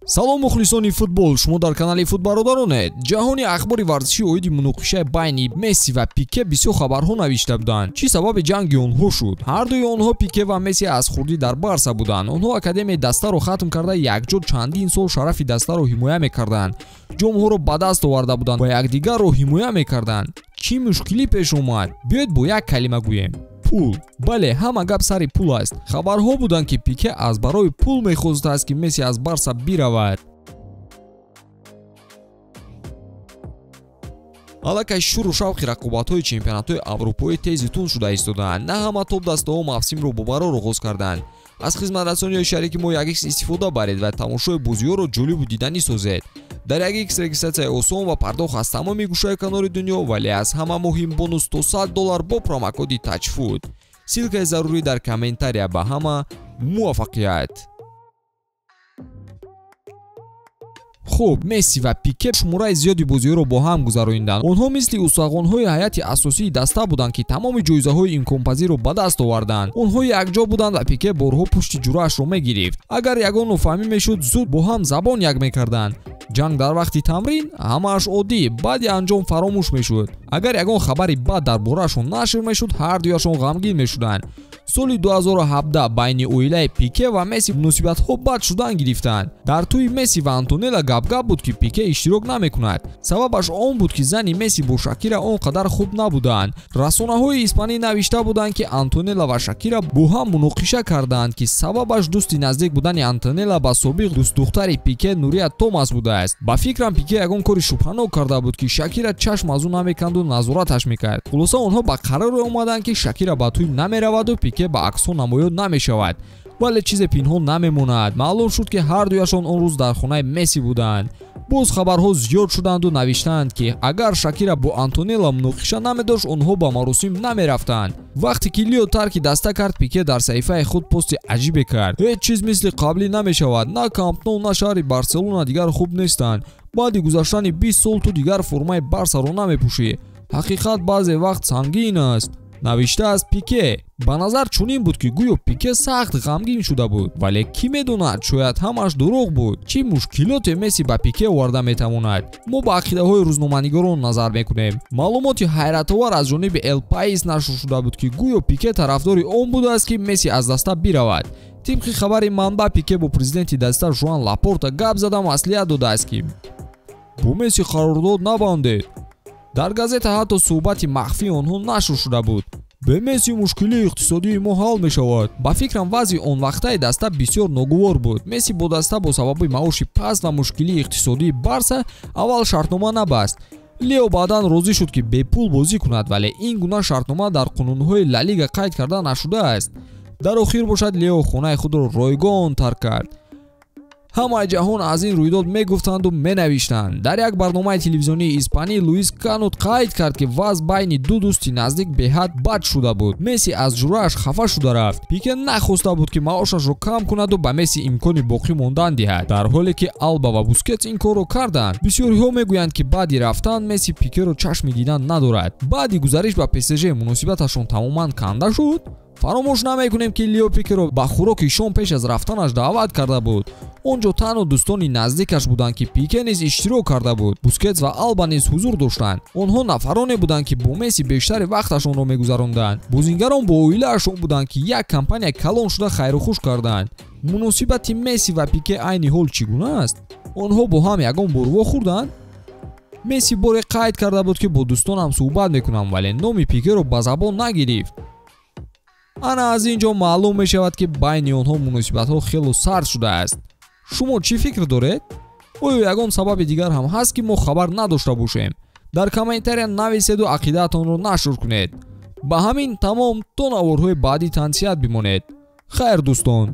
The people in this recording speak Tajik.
Салом мухлисони футбол, шумо дар канали Футбародаронед. Ҷаҳони ахбори варзишӣ оиди муноқишаи байни Месси ва Пике бисёр хабарҳо навишта буданд. Чӣ сабаби ҷанги онҳо шуд? Ҳардуи онҳо Пике ва Месси аз хурдӣ дар Барса буданд. Онҳо академияи дастаро хатм карда якҷо чандин сол шарафи дастаро ҳимоя мекарданд. Ҷомҳоро ба даст оварда буданд ва якдигарро ҳимоя мекарданд. Чӣ мушкилӣ пеш омад? Биёед бо як калима гӯем. Пул. Бале, ҳама гап сари пул аст. Хабарҳо буданд, ки Пике аз барои пул мехостааст, ки Месси аз Барса биравад. Аллакай шуру шавқи рақобатҳои чемпионатҳои аврупоӣ тези тун шуда истодаанд. На ҳама топ-дастаҳо мавсимро бо барор оғоз карданд. Аз хизматрасониҳои шарики мо 1x истифода баред ва тамошои бозиҳоро ҷолибу диданӣ созед. Дар 1x регистратсияи осон ва пардохт аз тамоми гӯшаи канори дунё, вале аз ҳама муҳим бонус то $100 бо промокоди TAJFOOT. Ссылкаи зарурӣ дар комментария. Ба ҳама муваффақият! Хуб, Месси ва Пике шумораи зиёди бозиҳоро бо ҳам гузарониданд. Онҳо мисли устағонҳои ҳайати асосии даста буданд, ки тамоми ҷоизаҳои имконпазирро ба даст оварданд. Онҳо якҷо буданд ва Пике борҳо пушти ҷураашро мегирифт. Агар ягон нофаҳмӣ мешуд, зуд бо ҳам забон як мекарданд. Ҷанг дар вақти тамрин ҳамааш оддӣ, баъди анҷом фаромӯш мешуд. Агар ягон хабари бад дар бораашон нашр мешуд, ҳардуяшон ғамгин мешуданд. Соли 2017 байни оилаи Пике ва Месси муносибатҳо бад шудан гирифтанд. Дар тӯи Месси ва Антонела гапгап буд, ки Пике иштирок намекунад. Сабабаш он буд, ки зани Месси бо Шакира он қадар хуб набуданд. Расонаҳои испанӣ навишта буданд, ки Антонела ва Шакира бо ҳам муноқиша карданд, ки сабабаш дӯсти наздик будани Антонела ба собиқ дӯстдухтари Пике Нурия Томас будааст. Ба фикрам, Пике ягон кори шубҳанок карда буд, ки Шакира чашм аз ӯ намеканду назораташ мекард. Хулоса, онҳо ба қароре омаданд, ки Шакира ба тӯй намераваду Пике ба аксҳо намоён намешавад. Вале чизе пинҳон намемонад. Маълум шуд, ки ҳардуяшон он рӯз дар хонаи Месси буданд. Боз хабарҳо зиёд шуданду навиштаанд, ки агар Шакира бо Антонела муноқиша намедошт, онҳо ба маросим намерафтанд. Вақте ки Лео тарки даста кард, Пике дар саҳифаи худ пости аҷибе кард. Ҳеҷ чиз мисли қаблӣ намешавад. На Камп Ноу, на шаҳри Барселона дигар хуб нестанд. Баъди гузаштани 20 сол ту дигар формаи Барсаро намепӯшӣ. Ҳақиқат баъзе вақт сангин аст, навиштааст Пике. Ба назар чунин буд, ки гӯё Пике сахт ғамгин шуда буд, вале кӣ медонад, шояд ҳамаш дурӯғ буд. Чӣ мушкилоте Месси ба Пике оварда метавонад? Мо ба ақидаҳои рӯзноманигорон назар мекунем. Маълумоти ҳайратовар аз ҷониби Эл Паис нашр шуда буд, ки гӯё Пике тарафдори он будааст, ки Месси аз даста биравад. Тибқи хабари манбаъ, Пике бо президенти даста Жуан Лапорта гап зада маслиҳат додааст, ки бо Месси қарордод набандед. Дар газета ҳатто суҳбати махфии онҳо нашр шуда буд. Бе Месси мушкилии иқтисодии мо ҳал мешавад. Ба фикрам, вазъи он вақтаи даста бисёр ногувор буд. Месси бо даста бо сабаби маоши паст ва мушкилии иқтисодии Барса аввал шартнома набаст. Лео баъдан розӣ шуд, ки бепул бозӣ кунад, вале ин гуна шартнома дар қонунҳои Ла Лига қайд карда нашудааст. Дар охир бошад, Лео хонаи худро ройгон тарк кард. Ҳамаи ҷаҳон аз ин рӯйдод мегуфтанду менавиштанд. Дар як барномаи телевизионии испанӣ Луис Канут қайд кард, ки вазъ байни ду дӯсти наздик беҳад бад шуда буд. Месси аз ҷурааш хафа шуда рафт. Пике нахоста буд, ки маошашро кам кунаду ба Месси имкони боқӣ мондан диҳад, дар ҳоле ки Алба ва Бускетс ин корро карданд. Бисёриҳо мегӯянд, ки баъди рафтан Месси Пикеро чашми дидан надорад. Баъди гузариш ба ПСЖ муносибаташон тамоман канда шуд. Фаромӯш намекунем, ки Лео Пикеро ба хӯроки шом пеш аз рафтанаш даъват карда буд. Он ҷо танҳо дӯстони наздикаш буданд, ки Пике низ иштирок карда буд. Бускетс ва Алба низ ҳузур доштанд. Онҳо нафароне буданд, ки бо Месси бештари вақташонро мегузаронданд. Бозингарон бо оилаашон буданд, ки як компания калон шуда хайрухуш карданд. Муносибати Месси ва Пике айни ҳол чӣ гуна аст? Онҳо бо ҳам ягон бор вохӯрданд? Месси боре қайд карда буд, ки бо дӯстонам суҳбат мекунам, вале номи Пикеро ба забон нагирифт. Ана аз ин ҷо маълум мешавад, ки байни онҳо муносибатҳо хело сард шудааст. Шумо чӣ фикр доред? Оё ягон сабаби дигар ҳам ҳаст, ки мо хабар надошта бошем? Дар комментария нависеду ақидаатонро нашр кунед. Ба ҳамин тамом, то наворҳои баъдӣ тансиҳат бимонед. Хайр, дӯстон.